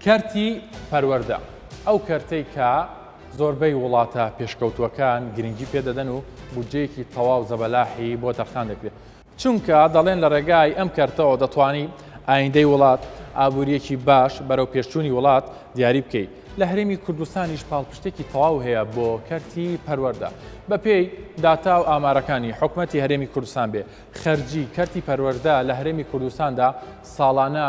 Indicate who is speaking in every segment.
Speaker 1: کەرتی پەروەردە، ئەو کەرتەی کە زۆربەی وڵاتە پێشکەوتووەکان گرنگی پێدەدەن و بودجەیەکی تەواو زەبەلاحی بۆ تەرخان دەکرێت، چونکە دەڵێن لە ڕێگای ئەم کەرتەوە دەتوانی ئایندەی وڵات، ئابوورییەکی باش بەرەو پێشچوونی وڵات دیاری بکەی. لە هەرێمی کوردستانیش پاڵپشتێکی تەواو هەیە بۆ کەرتی پەروەردە. بەپێی داتا و ئامارەکانی حکومەتی هەرێمی کوردستان بێ خەرجی کەرتی پەروەردە لە هەرێمی کوردستاندا ساڵانە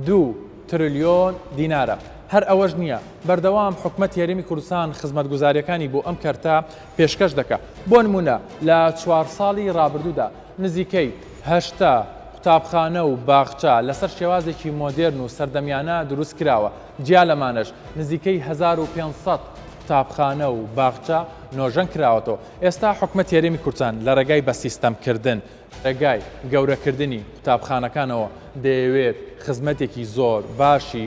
Speaker 1: دوو ترلیۆن دینارە. هەر ئەوەش نییە، بەردەوام حکومەتی هەرێمی کوردستان خزمەتگوزارییەکانی بۆ ئەم کەرتە پێشکەش دەکا. بۆ نموونە لە چوار ساڵی ڕابردوودا نزیکەی 80 قوتابخانە و باخچە لەسەر شێوازێکی مۆدێرن و سەردەمیانە دروست کراوە. جیا لەمانەش نزیکەی 1500 قوتابخانە و باخچە نۆژەن کراوەتەوە. ئێستا حکومەتی هەرێمی کوردستان لە ڕێگای بەسیستەمکردن، ڕێگای گەورەکردنی قوتابخانەکانەوە دەیەوێت خزمەتێکی زۆر باشی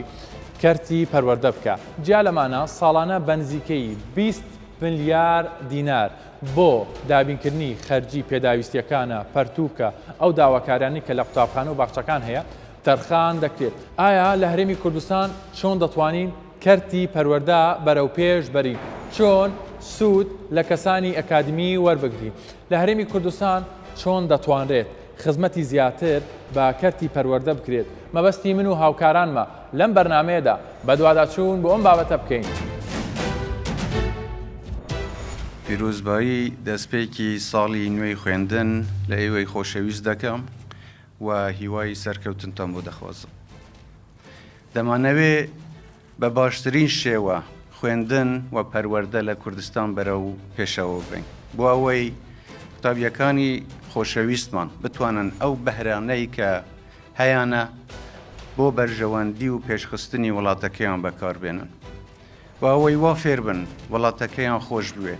Speaker 1: کەرتی پەروەردە بکا. جیا لەمانە ساڵانە بەنزیکەیی 20 ملیار دینار بۆ دابینکردنی خەرجی پێداویستیەکانە، پەرتوکە، ئەو داواکاریانەی کە لە قوتابخانە و باخچەکان هەیە تەرخان دەکرێت. ئایا لە هەرێمی کوردستان چۆن دەتوانین کەرتی پەروەردە بەرەوپێش بەرین؟ چۆن سوود لە کەسانی ئەکادمی وەربگرین؟ لە هەرێمی کوردستان چۆن دەتوانرێت خزمەتی زیاتر بە کەرتی پەروەردە بکرێت؟ مەبەستی من و هاوکارانمە لەم بەرنامەیەدا بەدواداچوون بۆ ئەم بابەتە بکەین.
Speaker 2: پیرۆزبایی دەستپێکی ساڵی نوێی خوێندن لە ئێوەی خۆشەویست دەکەم و هیوای سەرکەوتنتان بۆ دەخوازم. دەمانەوێ بە باشترین شێوە خوێندن و پەروەردە لە کوردستان بەرەو پێشەوە ببەین بۆ ئەوەی قوتابیەکانی خۆشەویستمان بتوانن ئەو بەهرانەی کە هەیانە بۆ بەرژەوەندی و پێشخستنی وڵاتەکەیان بەکاربێنن و ئەوەی وا فێربن وڵاتەکەیان خۆش بوێ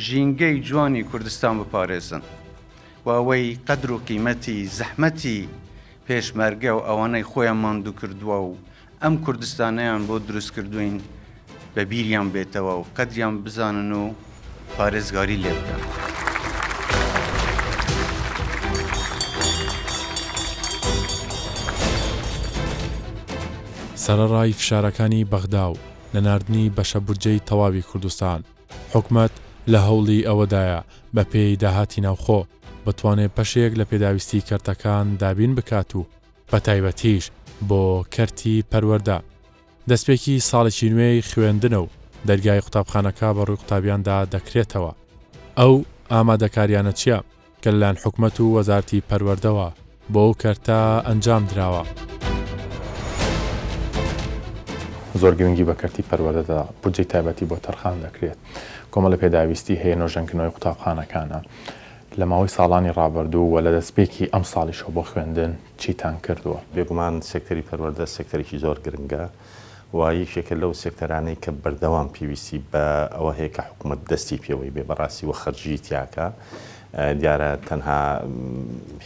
Speaker 2: ژینگەی جوانی کوردستان بپارێزن و ئەوەی قەدر و قیمەتی زەحمەتی پێشمەرگە و ئەوانەی خۆیان ماندوو کردووە و ئەم کوردستانەیان بۆ دروست کردووین بە بیریان بێتەوە و قەدریان بزانن و پارێزگاری لێ بکەن.
Speaker 1: سەرەڕای فشارەکانی بەغدا و نەناردنی بەشە بودجەی تەواوی کوردستان، حکومەت لە هەوڵی ئەوەدایە بەپێی داهاتی ناوخۆ بتوانێت بەشێک لە پێداویستی کەرتەکان دابین بکات و بەتایبەتیش بۆ کەرتی پەروەردە. دەستپێکی ساڵێکی نوێی خوێندنە و دەرگای قوتابخانەکە بەڕووی قوتابیاندا دەکرێتەوە. ئەو ئامادەکاریانە چییە کە لەلایەن حکومەت و وەزارەتی پەروەردەوە بۆ ئەو کەرتە ئەنجام دراوە؟ زۆر گرنگی بە کەرتی پەروەردە دەدا، بودجەی تایبەتی بۆ تەرخان دەکرێت، کۆمەڵە پێداویستی هەیە، نۆژەنکردنەوەی قوتابخانەکانە. لە ماوەی ساڵانی ڕابردوو و لە دەستپێکی ئەمساڵیشەوە بۆ خوێندن چیتان کردووە؟
Speaker 3: بێگومان سێکتەری پەروەردە سێکتەرێکی زۆر گرنگە و یەکێکە لەو سێکتەرانەی کە بەردەوام پێویستی بە ئەوە هەیە کە حکوومەت دەستی پێوەی بێ بەڕاستی و خەرجی تیاکە. دیارە تەنها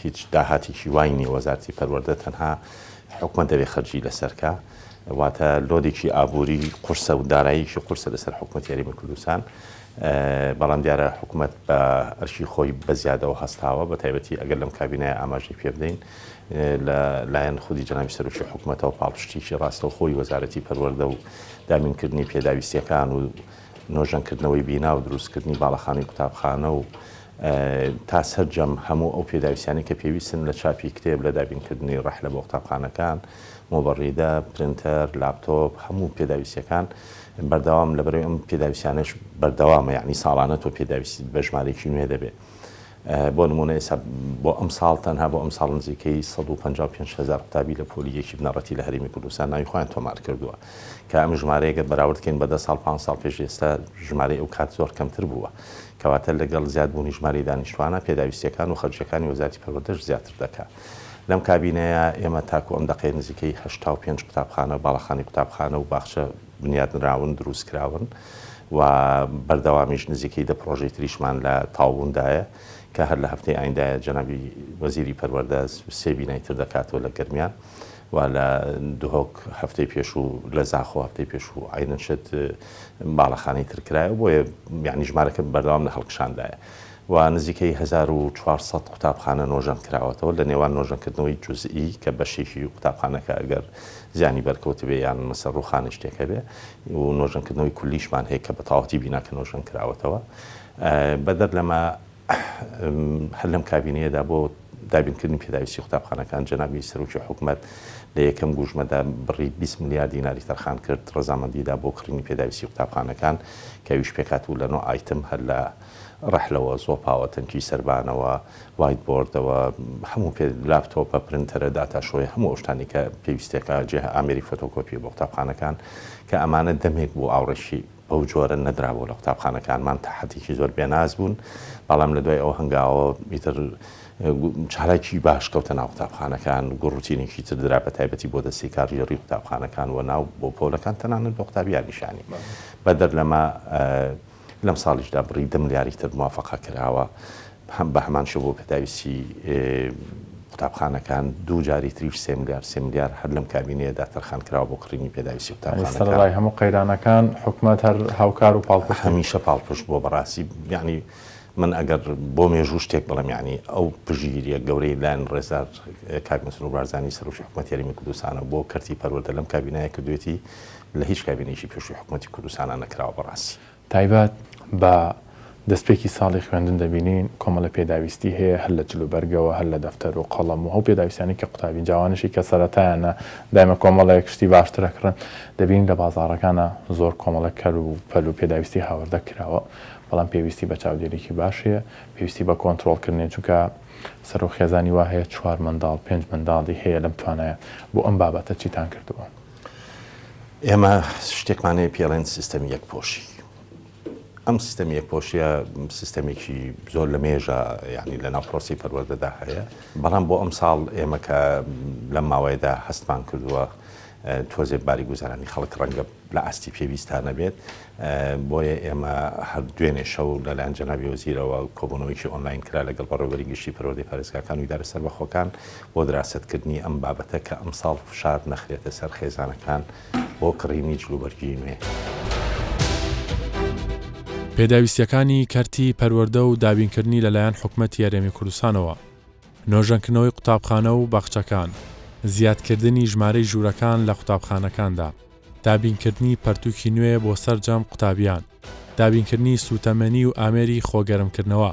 Speaker 3: هیچ داهاتێکی وای نییە وەزارەتی پەروەردە تەنها حکومەت دەبێ خەرجی لەسەر کا واتە لۆدێکی ئابووری قورسە و داراییکی قورسە لەسەر حکومەتی هەرێمی کوردستان بەڵام دیارە حکومەت بە ئەرکی خۆی بە زیادەوە هەستاوە بە تایبەتی ئەگەر لەم کابینایە ئاماژەی پێ بدەین لە لایەن خودی جەنابی سەرۆکی حکومەتەوە پاڵپشتیی ڕاستەوخۆی وەزارەتی پەروەردە و دابینکردنی پێداویستیەکان و نۆژەنکردنەوەی بینا و دروستکردنی باڵەخانەی قوتابخانە و تا سەرجەم هەموو ئەو پێداویستیانەی کە پێویستن لە چاپی کتێب، لە دابینکردنی ڕەحلە بۆ قوتابخانەکان، مۆبەڕیدە، پرنتەر، لاپتۆپ، هەموو پێداویستیەکان بەردەوام لەبەرئەوەی ئەم پێداویستیانەش بەردەوامە یەعنی ساڵانە تۆ پێداویستیت بە ژمارەیەکی نوێ دەبێت. بۆ نموونە ئێستا بۆ ئەمساڵ تەنها بۆ ئەمساڵ نزیکەی 155 هەزار قوتابی لە پۆلی یەکی بنەڕەتی لە هەرێمی کوردستان ناوی خۆیان تۆمار کردووە کە ئەم ژمارەیە گەر بەراورد کەین بە دە ساڵ پانز ساڵ پێش ئێستا ژمارەی ئەو کات زۆر کەمتر بووە کەواتە لەگەڵ زیادبوونی ژمارەی دانیشتوانە پێداویستیەکان و خەرجیەکانی وەزارەتی پەروەردەش زیاتر دەکا لەم کابینەیە ئێمە تاکو ئەم دەقەیە نزیکەی 85 قوتابخانە باڵەخانەی قوتابخانە و باخچە بنیادنراون، دروستکراون و بەردەوامیش نزیکەی دە پڕۆژەی تریشمان لە تەواوبووندایە کە هەر لە هەفتەی ئایندایە جەنابی وەزیری پەروەردە سێ بینای تر دەکاتەوە لە گەرمیان و لە دهۆک هەفتەی پێشوو لە زاخۆ هەفتەی پێشوو عەینەن شت باڵەخانەی تر کرایەوە بۆیە یانی ژمارەکە بەردەوام لە هەڵکشاندایە. و نزیکەی 1400 قوتابخانە نۆژەن کراوەتەوە لە نێوان نۆژەنکردنەوەی جوزئی کە بەشێکی قوتابخانەکە ئەگەر زیانی بەرکەوتبێ یان مەسەر ڕووخانی شتێک هەبێ و نۆژەنکردنەوەی کولیشمان هەیە کە بە تەواوەتی بیناکە نۆژەن کراوەتەوە. بەدەر لەمە هەر لەم کابینەیەدا بۆ دابینکردنی پێداویستی قوتابخانەکان جەنابی سەرۆکی حکومەت لە یەکەم گوژمەدا بڕی 20 ملیار دیناری تەرخان کرد، ڕەزامەندی دا بۆ کڕینی پێداویستی قوتابخانەکان کە ئەویش پێکهاتبوو لە نۆ ئایتم هەر لە ڕەحلەوە، زۆپاوە، تەنکی سەربانەوە، white board ەوە، هەموو پێ لاپتۆپە، پرنتەرە، data show یە، هەموو ئەو شتانەی کە پێویستێکە، جێه ئامێری فۆتۆکۆپیە بۆ قوتابخانەکان کە ئەمانە دەمێک بوو ئاوڕێکی بەو جۆرە نەدرابوو لە قوتابخانەکانمان تا حەدێکی زۆر بێناز بوون، بەڵام لە دوای ئەو هەنگاوە ئیتر چالاکی باش کەوتە ناو قوتابخانەکان، گوڕوتینێکی تر درا بە تایبەتی بۆ دەستەی کارگێڕی قوتابخانەکان و ناو بۆ پۆلەکان تەنانەت بۆ قوتابیانیشانی. بەدەر لەمە لەم ساڵیشدا بڕی دە ملیاری تر موافەقە کراوە هەم بە هەمان شێوە بۆ پێداویستی قوتابخانەکان دوو جاری تریش سێ ملیار سێ ملیار هەر لەم کابینەیەدا تەرخان کراوە بۆ کڕینی پێداویستی قوتابخانەکان.
Speaker 1: سەرەڕای هەموو قەیرانەکان حکومەت هەر هاوکار و پاڵپشت
Speaker 3: هەمیشە پاڵپشت بووە بەڕاستی یانی من ئەگەر بۆ مێژوو شتێک بڵێم یانی ئەو پشتگیریە گەورەی لایەن ڕێزدار کاک مەسرور بارزانی سەرۆکی حکومەتی هەرێمی کوردستانە بۆ کەرتی پەروەردە لەم کابینایە کردوێتی لە هیچ کابینەیەکی پێشووی حکومەتی کوردستانا نەکراوە بەڕاستی.
Speaker 1: تایبەت بە دەستپێکی ساڵی خوێندن دەبینین کۆمەڵە پێداویستی هەیە هەر لە جلوبەرگەوە هەر لە دەفتەر و قەڵەم و ئەو پێداویستیانەی کە قوتابی جاوانیشی کە سەرەتایانە دایمە کۆمەڵێک شتی باشتر ئەکڕن دەبینین لە بازاڕەکانا زۆر کۆمەڵە کەل و پەل و پێداویستی هاوردە کراوە بەڵام پێویستی بە چاودێریی باش هەیە پێویستی بە کۆنترۆڵکردنی چونکە سەرۆک خێزانی وا هەیە چوار منداڵ پێنج منداڵی هەیە لەم توانایە بۆ ئەم بابەتە چیتان کردووە؟
Speaker 3: ئێمە شتێکمان هەیە پێڵێن سیستەمی یەکپۆشی. ئەم سیستەمی یەکپۆشیە سیستەمێکی زۆر لە مێژە یعنی لە ناو پرۆسی پەروەردەدا هەیە، بەڵام بۆ ئەم ساڵ ئێمە کە لەم ماوەیەدا هەستمان کردووە تۆزێ باری گوزەرانی خەڵک ڕەنگە لە ئاستی پێویستا نەبێت، بۆیە ئێمە هەر دوێنێ شەو لەلایەن جەنابی وەزیرەوە کۆبوونەوەیەکی ئۆنلاین کرا لەگەڵ بەڕێوەبەری گشتی پەروەردەی پارێزگاکان و ئیدارە سەربەخۆکان بۆ دراسەتکردنی ئەم بابەتە کە ئەمساڵ فشار نەخرێتە سەر خێزانەکان بۆ کڕینی جلوبەرگی نوێ.
Speaker 1: پێداویستییەکانی کەرتی پەروەردە و دابینکردنی لەلایەن حکومەتی هەرێمی کوردستانەوە، نۆژەنکردنەوەی قوتابخانە و باخچەکان، زیادکردنی ژمارەی ژوورەکان لە قوتابخانەکاندا، دابینکردنی پەرتوکی نوێ بۆ سەرجەم قوتابیان، دابینکردنی سووتەمەنی و ئامێری خۆگەرمکردنەوە،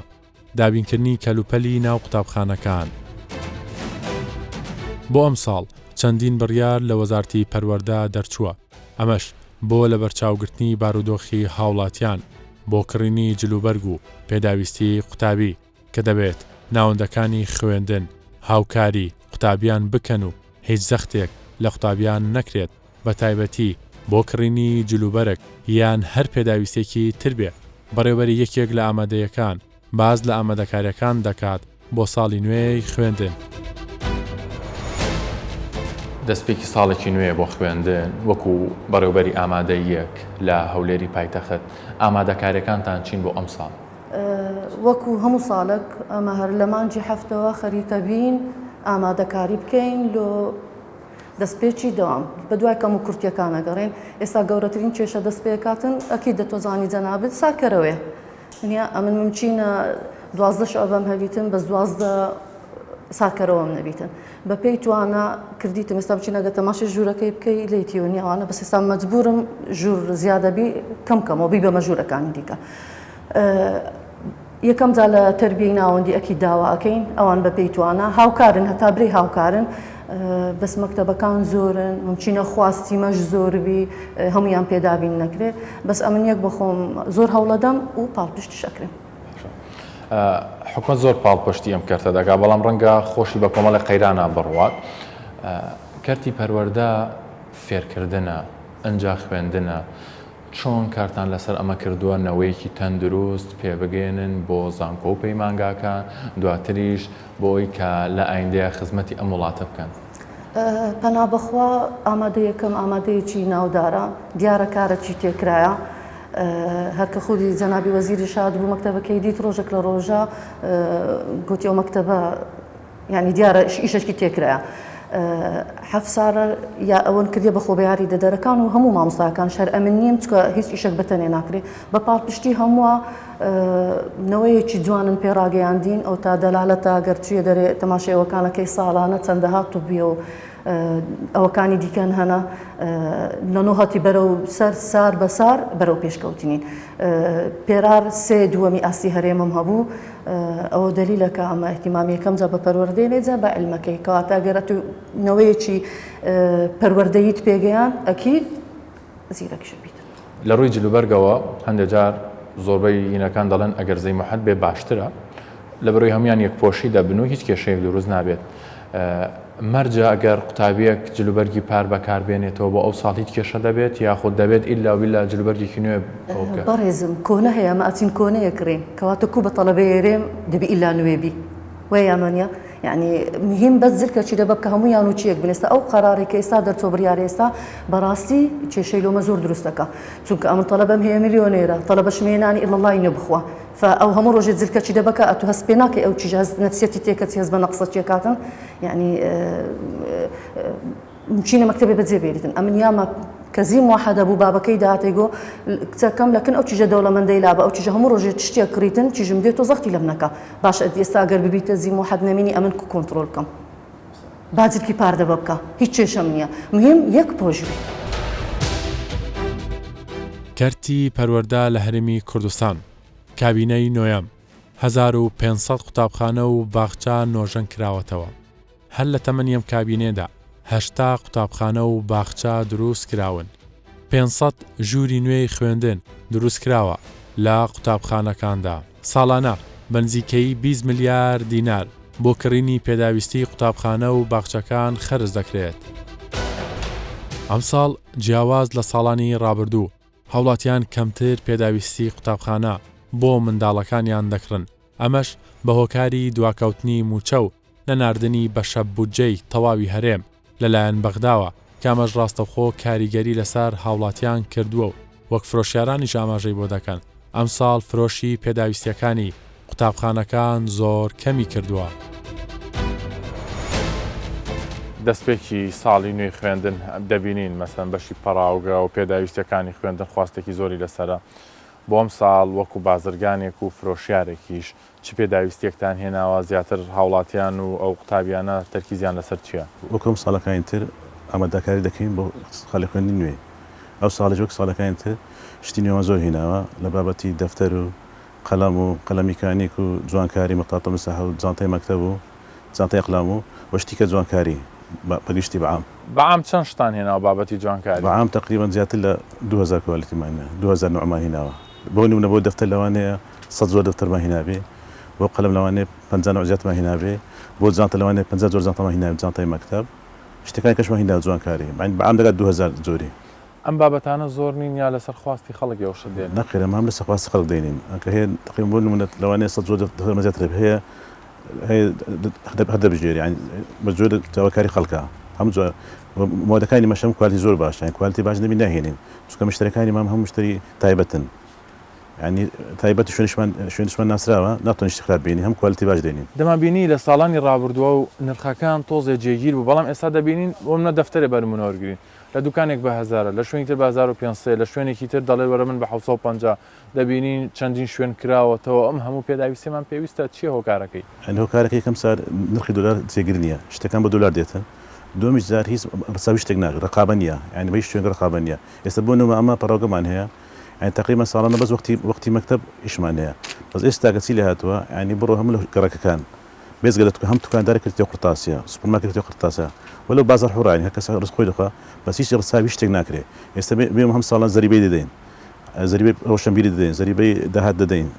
Speaker 1: دابینکردنی کەلوپەلی ناو قوتابخانەکان. بۆ ئەمساڵ چەندین بڕیار لە وەزارتی پەروەردە دەرچووە، ئەمەش بۆ لەبەرچاوگرتنی بارودۆخی هاوڵاتیان بۆ کڕینی جلوبەرگ و پێداویستی قوتابی، کە دەبێت ناوەندەکانی خوێندن هاوکاری قوتابیان بکەن و هیچ زەختێک لە قوتابیان نەکرێت بەتایبەتی بۆ کڕینی جلوبەرگ یان هەر پێداویستێکی تر بێ. بەڕێوبەری یەکێک لە ئامادەیەکان باس لە ئامادەکاریەکان دەکات بۆ ساڵی نوێی خوێندن. دەستپێکی ساڵێکی نوێیە بۆ خوێندن، وەکو بەڕێوبەری ئامادەییەک لە هەولێری پایتەخت ئامادەکاریەکانتان چین بۆ ئەمساڵ؟
Speaker 4: وەکو هەموو ساڵێک ئەمە هەر لە مانگی حەفتەوە خەریکە بین ئامادەکاری بکەین لۆ دەستپێکی دەوام بەدوای کەم و کورتیەکان ئەگەڕێین ئێستا گەورەترین کێشە دەست پێکاتن ئەکید دەتۆزانی جەنابت ساکەرەوەیە نیا ئەمن ممچینە 12 شعبەم هەبیتن بەس 12 ساکەرەوەم نەبیتن بە پێی توانا کردیتم ئێستا بچینە گە تەماشای ژوورەکەی بکەی لێی نیە ئەوانە بەس ئێستا مەجبورم ژوور زیادە بی کەم کەمەوە بیبەمە ژوورەکانی دیکە یەکەم جا لە تەربیەی ناوەندی ئەکی داوا ئەکەین ئەوان بە پێی توانا هاوکارن هەتا برێ هاوکارن بەس مەکتەبەکان زۆرن ممچینە خواستی مەش زۆربی هەمویان پێدابین نەکرێ بەس ئەمن یەک بەخۆم زۆر هەوڵەدەم و پاڵپشتیش ئەکرێم.
Speaker 1: حکومەت زۆر پاڵپشتی ئەم کەرتە دەکات، بەڵام ڕەنگە خۆشی بە کۆمەڵێک قەیرانا بڕوات. کەرتی پەروەردە فێرکردنە، ئنجا خوێندنە. چۆن کارتان لەسەر ئەمە کردووە نەوەیەکی تەندروست پێبگەیەنن بۆ زانکۆ و پەیمانگاکان، دواتریش بۆ ئەوەی کە لە ئایندەیا خزمەتی ئەم وڵاتە بکەن؟
Speaker 4: پەنا بەخوا ئامادەیەکەم ئامادەیەکی ناودارە، دیارە کارەکی تێکرایە. هەر کە خودی جەنابی وەزیریش هات بوو مەکتەبەکەی دیت ڕۆژێک لە ڕۆژە گوتی ئەو مەکتەبە یعنی دیارە ئیشێکی تێکرایە. حەف سارە یا ئەوەن کردیە بە خۆبەیاری دەدەرەکان و هەموو مامۆستاکان شەر ئەمن نیم چکە هیچ ئیشێک بە تەنێ ناکرێ بە پاڵپشتی هەمووە نەوەیەکی جوانن پێ ڕاگەیاندین ئەو تا دەلالەتە گەر چیە دەرێ تەماشای ئەوەکانەکەی ساڵانە چەندەها طبیە و ئەوەکانی دیکەن هەنە لە نۆهەتی بەرەو سەر سار بە سار بەرەو پێشکەوتنین پێرار سێ دووەمی ئاستی هەرێمم هەبوو ئەوە دەلیلە کە ئەمە ئیهتیمامی یەکەم جا بە پەروەردەی نێ جا بە عیلمەکەی کەواتە گەر ئەتوو نەوەیەکی پەروەردەییت پێگەیاند ئەکید زیرەکیش ئەبیت.
Speaker 1: لە ڕووی جلوبەرگەوە هەندێ جار زۆربەی هینەکان دەڵێن ئەگەر زەی موحەد بێ باشترە لەبەرئەوەی هەموویان یەکپۆشی دەبن و هیچ کێشەیەک دروست نابێت. مەرجە ئەگەر قوتابیەک جلوبەرگی پار بەکار بێنێتەوە بۆ ئەو ساڵ هیچ کێشە دەبێت یاخود دەبێت ئیلا و بیلا جلوبەرگێکی نوێ ئەوە بکات؟
Speaker 4: بەڕێزم کۆنە هەیە ئەمە ئەچین کۆنە ئەکڕین کەواتە کو بە تەڵەبەی ئێرێم دەبی ئیلا نوێ بی وایە یان وانیە یانی مهم بەس جلکە چیرە بە بکە هەموویان و چیەک بن ئێستا ئەو قەرارەی کە ئێستا دەرچوە بڕیارە ئێستا بەڕاستی کێشەی لۆمە زۆر دروست دەکا چونکە ئەمن تەڵەبەم هەیە ملیۆنێرە تەڵەبەشم هەیە نانی ئیڵەڵای نیە بخوا فا ئەو هەموو ڕۆژێ جلکەچی دەبەکا ئەتو هەست پێ ناکەی ئەو چیژە هەست نەفسیەتی تێکەچی هەست بە نەقسەچیە کاتن یعنی مچینە مەکتەبێ بەجێ بێریتن ئەمن یاما کەزی موحەدە بوو بابەکەی داهاتەی گۆ کچەکەم لەکن ئەو چیژە دەوڵەمەندەی لابە ئەو چیژە هەموو ڕۆژێ چشتێ کڕیتن چیژم دێ تۆ زەختی لەم نەکا باش ئەدی ئێستا گەر ببیتە زی موحەد نەمینی ئەمن کو کۆنتڕۆل بکەم با جلکی پاردەبە بکە هیچ کێشەم نییە مهم یەک پۆش بێ.
Speaker 1: کەرتی پەروەردە لە هەرێمی کوردستان، کابینەی نۆیەم، 1500 قوتابخانە و باخچە نۆژەن کراوەتەوە. هەر لە تەمەنی ئەم کابینەیەدا 80 قوتابخانە و باخچە دروست کراون. 500 ژووری نوێی خوێندن دروست کراوە لە قوتابخانەکاندا. ساڵانە بە نزیکەیی 20 ملیار دینار بۆ کڕینی پێداویستیی قوتابخانە و باخچەکان خەرج دەکرێت. ئەمساڵ جیاواز لە ساڵانی ڕابردوو، هاوڵاتیان کەمتر پێداویستی قوتابخانە بۆ منداڵەکانیان دەکڕن، ئەمەش بە هۆکاری دواکەوتنی مووچە و نەناردنی بەشە بودجەی تەواوی هەرێم لەلایەن بەغداوە، کە ئەمەش ڕاستەوخۆ کاریگەری لەسەر هاوڵاتیان کردووە و وەک فرۆشیارانیش ئاماژەی بۆ دەکەن، ئەمساڵ فرۆشی پێداویستییەکانی قوتابخانەکان زۆر کەمی کردووە. دەستپێکی ساڵی نوێی خوێندن دەبینین مەسەلەن بەشی پەڕاوگە و پێداویستییەکانی خوێندن خواستێکی زۆری لەسەرە، بۆ ئەمساڵ وەکو بازرگانێک و فرۆشیارێکیش چ پێداویستییەکتان هێناوە، زیاتر هاوڵاتیان و ئەو قوتابیانە تەرکیزیان لەسەر چییە؟
Speaker 5: وەک هەموو ساڵەکانی تر ئامادەکاری دەکەین بۆ خالی خوێندنی نوێ، ئەو ساڵیش وەک ساڵەکانی تر شتی نوێمان زۆر هێناوە لە بابەتی دەفتەر و قەڵەم و قەلەم میکانیک و جوانکاری مقطاطە مساحە و جانتای مەکتەب و جانتای ئەقلام و وە شتی کە جوانکاری بە گشتی بە عام.
Speaker 1: بە عام چەند شتان هێناوە بابەتی جوانکاری؟
Speaker 5: بە عام تەقریبەن زیاتر لە 2000 کوالێتیمان 2000 نوعمان هیناوە بۆ نمونە بۆ دەفتەر لەوانەیە سەد جۆر دەفتەرمان هینابێ بۆ قەلەم لەوانەیە 50 نوع زیاترمان هینابێ بۆ جانتە لەوانەیە 50 جۆر جانتەمان هینابێ جانتای مەکتەب شتەکانی کەشمان هیناوە جوانکاری بە عام دەگات 2000 جۆری.
Speaker 1: ئەم بابەتانە زۆر نین یا لەسەر خواستی خەڵک ئەو شتە دێنن؟
Speaker 5: نەخێر ئەمە هەم لەسەر خواستی خەڵک دەینین ئەکە هەیە تەقریبەن بۆ نمونە لەوانەیە سەد جۆر دەفتەرمان زیاتر هەبێ هەیە هەیە هەر دەبژێری یانی بە جۆر داواکاری خەڵکە هەم جۆر مۆدەکانی مەشەم کوالتی زۆر باشە یانی کوالتی باش نەبی ناهێنین چونکە مشتەرەکانی مام هەم مشتەری تایبەتن یانی تایبەت شوێنیشمان شوێنیشمان ناسراوە ناتوانین شتی خراپ بێنین هەم کوالتی باش دێنین.
Speaker 1: دەمانبینی لە ساڵانی ڕابردووە و نرخەکان تۆزێ جێگیر بوو بەڵام ئێستا دەبینین بۆ منە دەفتەرێ بە نمونە وەرگرین لە دوکانێک بە هەزارە، لە شوێنی تر بە 1500، لە شوێنێکی تر دەڵێت وەرە من بە 750، دەبینین چەندین شوێن کراوەتەوە، ئەم هەموو پێداویستیەمان پێویستە، چیە هۆکارەکەی؟
Speaker 5: یانی هۆکارەکەی یەکەم جار نرخی دۆلار جێگر نیە شتەکان بە دۆلار دێتن دووەمیش جار هیچ ڕچاوی شتێک ناکرێت ڕقابە نیە یانی بە هیچ شوێنێک ڕقابە نیە ئێستا بۆ نمونە ئەمە پەڕاوگەمان هەیە یانی تەقریبەن ساڵانە بەس وەختی وەختی مەکتەب ئیشمان هەیە بەس ئێستا کە چی لێ هاتووە یانی بڕۆ هەموو لە گەڕەکەکان بێجگە لە هەم توکاندار کردیە قرتاسیە سوپەرمارکێت کردیە قرتاسە وەلەو بازاڕ حوڕە یانی هەر کەسە ڕزق خۆی دەخوا بەس هیچ ڕساوی هیچ شتێک ناکرێ ئێستا بێ بێم هەم ساڵان زەریبەی دەدەین زەریبەی ڕۆشنبیری دەدەین زەریبەی داهات دەدەین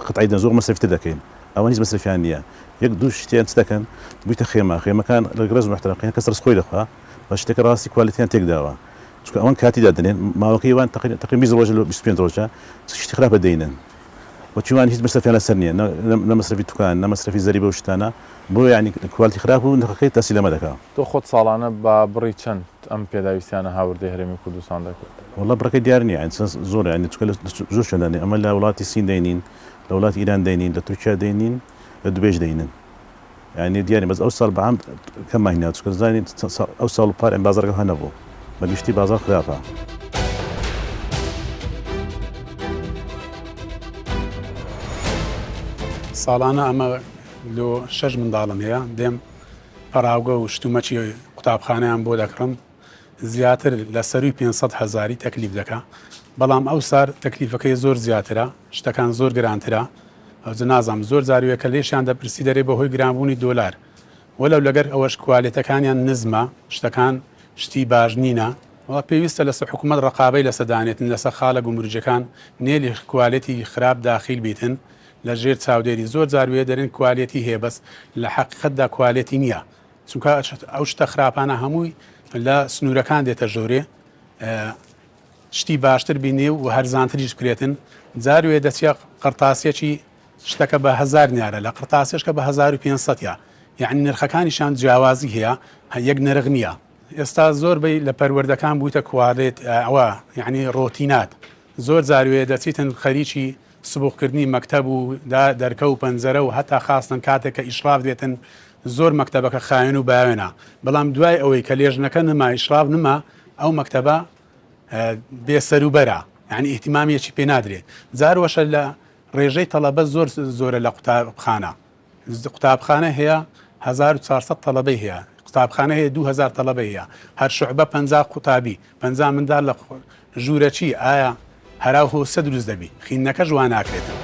Speaker 5: قەتعی دەن زۆر مەسرەفی تر دەکەین ئەوان هیچ مەسرەفیان نییە یەک دوو شتیان چ دەکەن بوویتە خێمە خێمەکان لە ڕێز و محترم هەر کەس ڕزق خۆی دەخوا بەس شتەکە ڕاستی کوالێتیان تێک داوە چونکە ئەوان کاتی دادەنێن ماوەکەی وان تەقریبا 20 ڕۆژە لە 25 ڕۆژە شتی خراپە دەینن وەکی وان هیچ مەسرەفیان لەسەر نیە نە مەسرەفی توکان نە مەسرەفی زەریبە و شتانە بۆیە یانی کوالتی خراپ و نرخەکەی تەسی لەمە دەکا.
Speaker 1: تۆ خۆت ساڵانە بە بڕی چەند ئەم پێداویستیانە هاوردەی هەرێمی کوردستان دەکەیت؟
Speaker 5: وەڵا بڕەکەی دیار نیە یانی چەند زۆرە یانی چونکە لە زۆر شوێن دانێ ئەمە لە وڵاتی سین دەینین لە وڵاتی ئیران دەینین لە تورکیا دەینین لە دوبەیش دەینن. یانی دیاری بەس ئەو ساڵ بە عام کەممان هینا چونکە دەزانی ئەو ساڵ و پار بازاڕەکە هەر نەبوو بە گشتی بازاڕ خراپە.
Speaker 6: ساڵانە ئەمە لۆ شەش منداڵم هەیە دێم پەڕاوگە و شتومەکی قوتابخانەیان بۆ دەکڕم زیاتر لە سەروی 500 هەزاری تەکلیف دەکا بەڵام ئەو سار تەکلیفەکەی زۆر زیاترە شتەکان زۆر گرانترە ئەوجە نازانم زۆر جار وێ کە لێشیان دەپرسی دەرێ بەهۆی گرانبوونی دۆلار وەلەو لەگەر ئەوەش کوالێتەکانیان نزمە شتەکان شتی باش نینە وەڵا پێویستە لەسە حکومەت ڕەقابەی لەسە دانێتن لەسە خالە گومرجەکان نێلی کوالێتی خراپ داخیل بیتن لە ژێر چاودێری زۆر جار وێ دەرێن کوالێتی هەیە بەس لە حەقیقەتدا کوالێتی نییە چونکە ئەو شتە خراپانە هەمووی لە سنوورەکان دێتە ژۆرێ شتی باشتر بینێ و هەرزانتریش بکرێتن، جار وێ دەچیە قڕتاسیەکی شتەکە بە هەزار نیارە لە قڕتاسیەشکە بە 1500 یا یعنی نرخەکانیشان جیاوازی هەیە یەک نرخ نییە. ئێستا زۆر بەی لە پەروەردەکان بوویتە کوالێت ئەوە یعنی ڕۆتینات زۆر جار وێ دەچیتن خەریکی سبوغکردنی مەکتەب و دا دەرکە و پەنجەرە و هەتا خاستن کاتێک کە ئیشراف دێتن زۆر مەکتەبەکە خاوێن و باوێنە بەڵام دوای ئەوەی کە لێژنەکە نما ئیشراف نما ئەو مەکتەبە بێ سەروبەرە یعنی ئیهتیمامیەکی پێ نادرێت جار وەشە لە ڕێژەی تەڵەبە زۆر زۆرە لە قوتابخانە قوتابخانە هەیە 1400 تەڵەبەی هەیە قوتابخانە هەیە 2000 تەڵەبە هەیە هەر شعبە 50 قوتابی 50 منداڵ لە ژوورەچی ئایا هەراو هۆسە دروست دەبی خینەکەش وا ناکرێتن.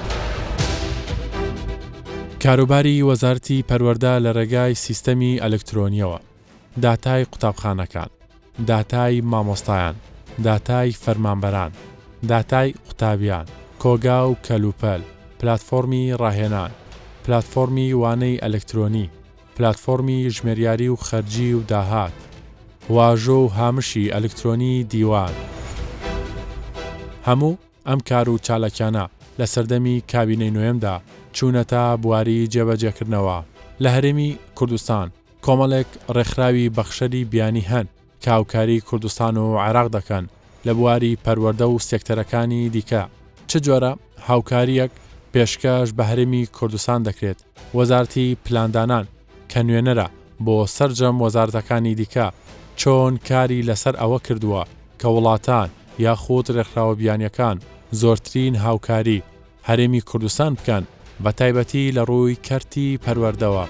Speaker 1: کاروباری وەزارەتی پەروەردە لە رێگای سیستەمی ئەلکترۆنیەوە داتای قوتابخانەکان، داتای مامۆستایان، داتای فەرمانبەران، داتای قوتابیان، کۆگا و کەلوپەل، پلاتفۆرمی ڕاهێنان، پلاتفۆرمی وانەی ئەلکترۆنی، پلاتفۆرمی ژمێریاری و خەرجی و داهات، واژۆ و هامشی ئەلکترۆنی دیوان. هەموو ئەم کار و چالاکیانە لە سەردەمی کابینەی نۆیەمدا چوونەتە بواری جێبەجێکردنەوە. لە هەرێمی کوردستان کۆمەڵێک ڕێکخراوی بەخشەری بیانی هەن کە هاوکاری کوردستان و عێراق دەکەن لە بواری پەروەردە و سێکتەرەکانی دیکە. چ جۆرە هاوکارییەک پێشکەش بە هەرێمی کوردستان دەکرێت؟ وەزارەتی پلاندانان کە نوێنەرە بۆ سەرجەم وەزارەتەکانی دیکە چۆن کاری لەسەر ئەوە کردووە کە وڵاتان یاخود رێکخراوە بیانیەکان زۆرترین هاوکاری هەرێمی کوردستان بکەن بەتایبەتی لە ڕووی کەرتی پەروەردەوە؟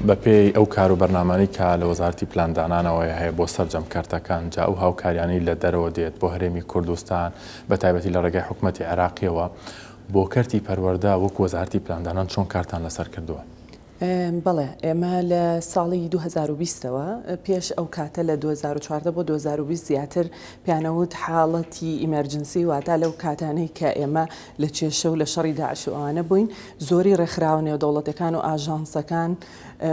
Speaker 1: بەپێی ئەو کار و بەرنامانەی کە لە وەزارەتی پلاندانانەوە هەیە بۆ سەرجەم کەرتەکان، جا ئەو هاوکاریانەی لە دەرەوە دێت بۆ هەرێمی کوردستان بەتایبەتی لە ڕێگای حکومەتی عێراقیەوە بۆ کەرتی پەروەردە وەکو وەزارەتی پلاندانان چۆن کارتان لەسەر کردووە؟
Speaker 7: بەڵێ، ئێمە لە ساڵی 2020 ەوە، پێش ئەو کاتە لە 2014 بۆ 2020 زیاتر پێیانەوت حاڵەتی emergency، واتا لەو کاتانەی کە ئێمە لە کێشە و لە شەڕی داعش و ئەوانە بووین، زۆری ڕێکخراوە نێودەوڵەتەکان و ئاژانسەکان،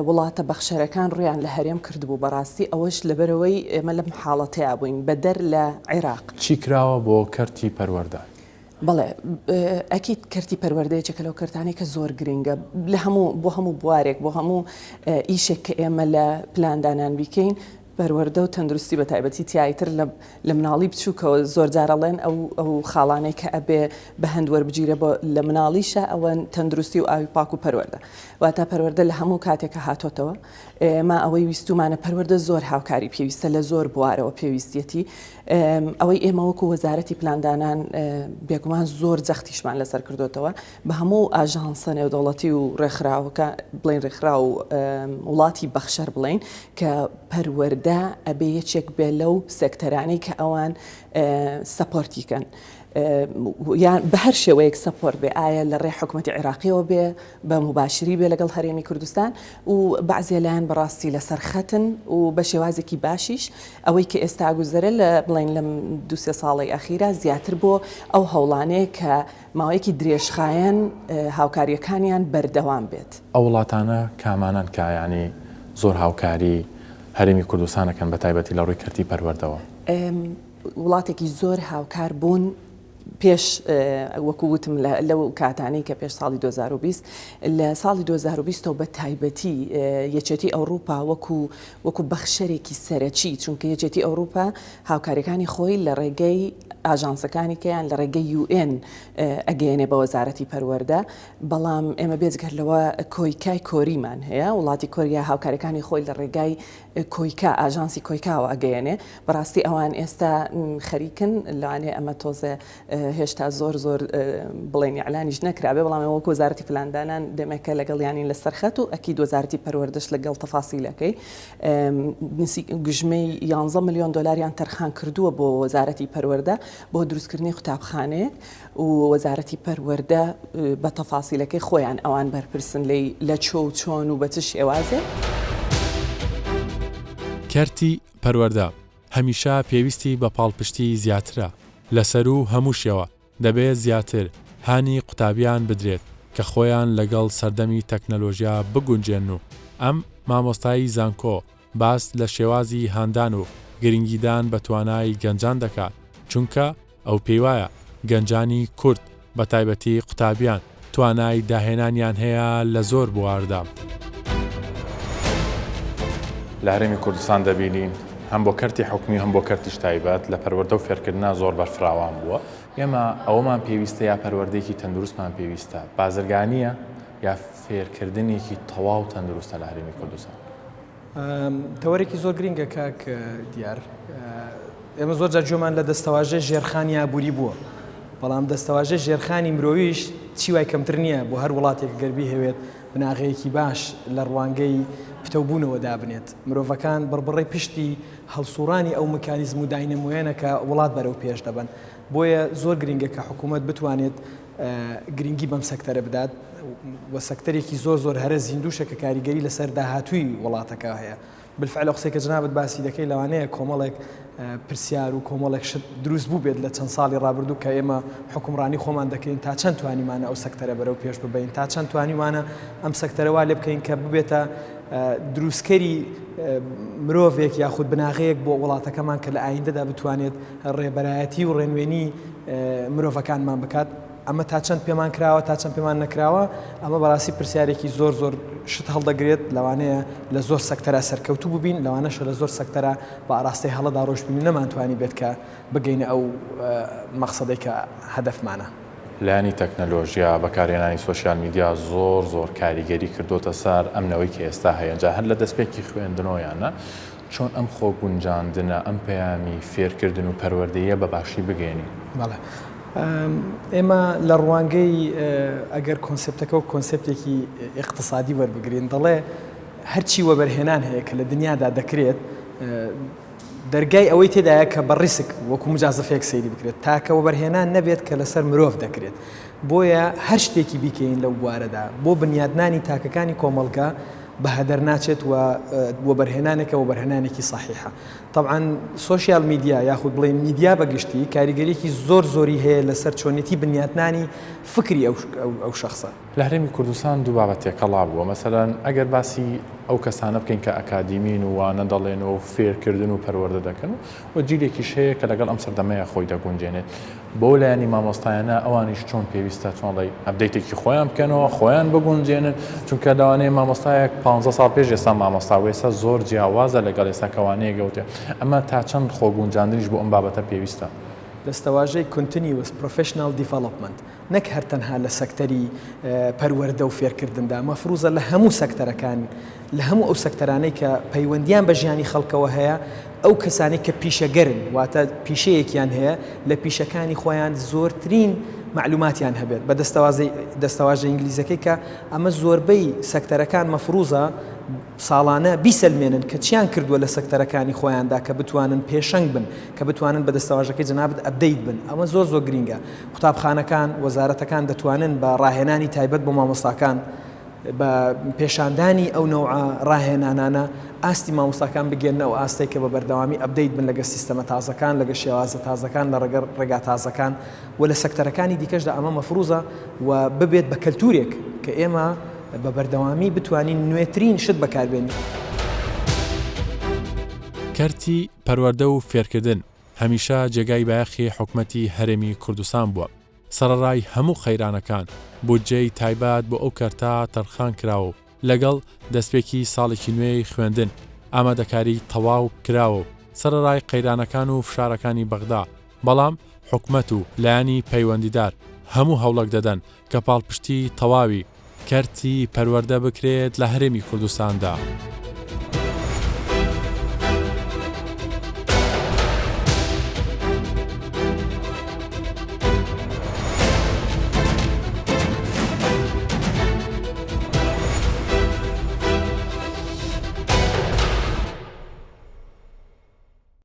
Speaker 7: وڵاتە بەخشەرەکان ڕوویان لە هەرێم کردبوو، بەڕاستی ئەوەش لەبەرئەوەی ئێمە لەم حاڵەتەیا بووین، بەدەر لە عێراق.
Speaker 1: چی کراوە بۆ کەرتی پەروەردە؟
Speaker 7: بەڵێ ئەکید کەرتی پەروەردە یەکێکە لەو کەرتانەی کە زۆر گرنگە لە هەموو بۆ هەموو بوارێک بۆ هەموو ئیشێک کە ئێمە لە پلاندانان بیکەین پەروەردە و تەندروستی بە تایبەتی تیایتر لە لە مناڵی بچووکەوە زۆر جارەڵێن ئەو ئەو خاڵانەی کە ئەبێ بە هەند وەربگیرێ بۆ لە مناڵیشە ئەوە تەندروستی و ئاوی پاک و پەروەردە واتە پەروەردە لە هەموو کاتێکە هاتۆتەوە ئێمە ئەوەی ویستومانە پەروەردە زۆر هاوکاری پێویستە لە زۆر بوارەوە پێویستیەتی ئەوەی ئێمە وەکو وەزارەتی پلاندانان بێگومان زۆر جەختیشمان لەسەر کردوتەوە بە هەموو ئاژانسە نێودەوڵەتی و ڕێکخراوەکە بڵێن ڕێکخراو وڵاتی بەخشەر بڵین کە پەروەردە ئەبێ یەکێک بێ لەو سێکتەرانەی کە ئەوان support ی کەن. یان بە هەر شێوەیەک support بێ ئایا لە ڕێ حکوومەتی عێراقیەوە بێ بە موباشری بێ لەگەڵ هەرێمی کوردستان و بەعزێ لایەن بەڕاستی لەسەر خەتن و بە شێوازێکی باشیش ئەوەی کە ئێستا ئەگوزەرێ لە بڵێین لەم دوو سێ ساڵەی ئەخیرا زیاتر بۆ ئەو هەوڵانەیە کە ماوەیەکی درێژخایەن هاوکارییەکانیان بەردەوام بێت.
Speaker 1: ئەو وڵاتانە کامانەن کە یانی زۆر هاوکاری هەرێمی کوردستان ئەکەن بە تایبەتی لە ڕووی کەرتی پەروەردەوە؟
Speaker 7: وڵاتێکی زۆر هاوکار بوون پێش وەکو وتم لەو کاتانەی کە پێش ساڵی 2020 لە ساڵی 2020 بە تایبەتی یەکێتی ئەوروپا وەکو وەکو بەخشەرێکی سەرەکی چونکە یەکێتی ئەوروپا هاوکاریەکانی خۆی لە ڕێگەی ئاژانسەکانی کە یان لە ڕێگەی UN ئەگەیەنێ بە وەزارەتی پەروەردە، بەڵام ئێمە بێجگەر لەوە کۆیکای کۆریمان هەیە، وڵاتی کۆریا هاوکاریەکانی خۆی لە ڕێگای کۆیکا، ئاژانسی کۆیکاوە ئەگەیەنێ، بەڕاستی ئەوان ئێستا خەریکن، لەوانەیە ئەمە تۆزێ هێشتا زۆر زۆر بڵێن ئیعلانیش نەکرابێ، بەڵام ئێمە وەکو وەزارەتی پلاندانان دەمێکە لەگەڵیانین لەسەر خەت و ئەکید وەزارەتی پەروەردەش لەگەڵ تەفاسیلەکەی نزیک گوژمەی یانزە ملیۆن دۆلاریان تەرخان کردووە بۆ وەزارەتی پەروەردە بۆ دروستکردنی قوتابخانەیەک و وەزارەتی پەروەردە بە تەفاسیلەکەی خۆیان ئەوان بەرپرسن لێی لە چۆ و چۆن و بە چ شێوازێک.
Speaker 1: کەرتی پەروەردە هەمیشە پێویستی بە پاڵپشتی زیاترە لە سەروو هەمووشیەوە دەبێت زیاتر هانی قوتابیان بدرێت کە خۆیان لەگەڵ سەردەمی تەکنەلۆژیا بگونجێنن و ئەم مامۆستای زانکۆ باس لە شێوازی هاندان و گرنگیدان بە توانای گەنجان دەکات چونکە ئەو پێیوایە گەنجانی کورد بە تایبەتی قوتابیان توانای داهێنانیان هەیە لە زۆر بواردا. لە هەرێمی کوردستان دەبینین هەم بۆ کەرتی حکومی و هەم بۆ کەرتیش تایبەت لە پەروەردە و فێرکردنا زۆر بەرفراوان بووە. ئێمە ئەوەمان پێویستە یا پەروەردەیەکی تەندروستمان پێویستە، بازرگانییە یا فێرکردنێکی تەواو تەندروستە لە هەرێمی کوردستان؟
Speaker 8: تەوەرێکی زۆر گرینگە کاک دیار. ئێمە زۆر جار گوێمان لە دەستەواژەی ژێرخانی ئابووری بووە، بەڵام دەستەواژەی ژێرخانی مرۆییش چی وای کەمتر نییە بۆ هەر وڵاتێک گەر بیهەوێت بناغەیەکی باش لە ڕوانگەی پتەوبوونەوە دابنێت. مرۆڤەکان بڕبڕەی پشتی هەڵسوڕانی ئەو مکانیزم و داینەمۆیەنە کە وڵات بەرەو پێش دەبەن. بۆیە زۆر گرینگە کە حکوومەت بتوانێت گرینگی بەم سەکتەرە بدات و سەکتەرێکی زۆر زۆر هەرە زیندووشە کە کاریگەری لەسەر داهاتووی وڵاتەکە هەیە. بالفعل ئەو قسەی کە جەنابت باسی دەکەی لەوانەیە کۆمەڵێک پرسیار و کۆمەڵێک شت دروست بووبێت لە چەند ساڵی ڕابردوو کە ئێمە حوکمڕانی خۆمان دەکەین تا چەند توانیمانە ئەو سەکتەرە بەرەو پێش ببەین تا چەند توانیمانە ئەم سەکتەرە وا لێ بکەین کە ببێتە دروستکەری مرۆڤێک یاخود بناغەیەک بۆ وڵاتەکەمان کە لە ئایندەدا بتوانێت ڕێبەرایەتی و ڕێنوێنی مرۆڤەکانمان بکات. ئەمە تا چەند پێمان کراوە تا چەند پێمان نەکراوە ئەمە بەڕاستی پرسیارێکی زۆر زۆر شت هەڵدەگرێت لەوانەیە لە زۆر سەکتەرا سەرکەوتوو ببین لەوانەشە لە زۆر سەکتەرا بە ئاراستەی هەڵەدا ڕۆشتبین و نەمانتوانی بێت کە بگەینە ئەو مەقسەدەی کە هەدەفمانە.
Speaker 1: لایەنی تەکنەلۆژیا، بەکارهێنانی سۆشیال میدیا زۆر زۆر کاریگەری کردۆتە سەر ئەم نەوەی کە ئێستا هەیە جا هەر لە دەستپێکی خوێندنەوە یان نا چۆن ئەم خۆگونجاندنە، ئەم پەیامی فێرکردن و پەروەردەییە بە باشی بگەیەنین؟
Speaker 8: بەڵێ. ئێمە لە ڕوانگەی ئەگەر کۆنسێپتەکە وەک کۆنسێپتێکی ئیقتسادی وەربگرین دەڵێ هەرچی وەبەرهێنان هەیە کە لە دنیادا دەکرێت دەرگای ئەوەی تێدایە کە بە ڕیسک وەکو مجازفەیەک سەیری بکرێت تاکە وەبەرهێنان نەبێت کە لەسەر مرۆڤ دەکرێت بۆیە هەر شتێکی بیکەین لەو بوارەدا بۆ بنیادنانی تاکەکانی کۆمەڵگە بە هەدەر ناچێت و وەبەرهێنانێکە وەبەرهێنانێکی سەحیحە تەبعەن سۆشیال میدیا یاخود بڵێین میدیا بە گشتی کاریگەریەکی زۆر زۆری هەیە لەسەر چۆنێتی بنیاتنانی فکری ئەو شەخسە.
Speaker 1: لە هەرێمی کوردستان دوو بابەت تێکەڵا بووە، مەسەلەن ئەگەر باسی ئەو کەسانە بکەین کە ئەکادیمین و وانە دەڵێن و فێرکردن و پەروەردە دەکەن و جیلێکیش هەیە کە لەگەڵ ئەم سەردەمەیە خۆی دەگونجێنێت، بۆ لایەنی مامۆستایانە ئەوانیش چۆن پێویستە چۆن ڵێی update ێکی خۆیان بکەنەوە خۆیان بگونجێنن چونکە لەوانەیە مامۆستایەک پ ساڵ پێش ئێستا مامۆستا و ئێستا زۆر جیاوازە لەگەڵ ئێستا کە وانەیەک گەوتێ ئەمە تا چەند خۆگونجاندنیش بۆ ئەم بابەتە پێویستە.
Speaker 8: دەستەواژەی Continuous Professional Development نەک هەر تەنها لە سەکتەری پەروەردە و فێرکردندا، مەفروزە لە هەموو سەکتەرەکان، لە هەموو ئەو سەکتەرانەی کە پەیوەندیان بە ژیانی خەڵکەوە هەیە، ئەو کەسانەی کە پیشەگەرن، واتە پیشەیەکیان هەیە، لە پیشەکانی خۆیان زۆرترین مەعلوماتیان هەبێت، بە دەستەوازەی دەستەواژە ئینگلیزەکەی کە ئەمە زۆربەی سەکتەرەکان مەفروزە ساڵانە بیسەلمێنن کە چیان کردووە لە سەکتەرەکانی خۆیاندا کە بتوانن پێشەنگ بن، کە بتوانن بە دەستەواژەکەی جەنابت update بن، ئەمە زۆر زۆر گرینگە. قوتابخانەکان، وەزارەتەکان دەتوانن بە ڕاهێنانی تایبەت بۆ مامۆستاکان، بە پێشاندانی ئەو نەوعە ڕاهێنانانە ئاستی مامۆستاکان بگەیەننە ئەو ئاستەی کە بە بەردەوامی update بن لەگەر سیستەمە تازەکان، لەگەر شێوازە تازەکان، لە ڕێگە ڕێگا تازەکان و لە سەکتەرەکانی دیکەشدا ئەمە مەفروزە و ببێت بە کەلتورێک کە ئێمە بە بەردەوامی بتوانین نوێترین شت بەکاربێنین.
Speaker 1: کەرتی پەروەردە و فێرکردن هەمیشە جێگای بایەخی حکومەتی هەرێمی کوردستان بووە، سەڕەڕای هەموو قەیرانەکان، بودجەی تایبەت بۆ ئەو کەرتە تەرخان کراوە و لەگەڵ دەستپێکی ساڵێکی نوێی خوێندن، ئامادەکاری تەواو کراوە و سەرەڕای قەیرانەکان و فشارەکانی بەغدا. بەڵام حکومەت و لایەنی پەیوەندیدار هەموو هەوڵێک دەدەن کە پاڵپشتی تەواوی کەرتی پەروەردە بکرێت لە هەرێمی کوردستاندا.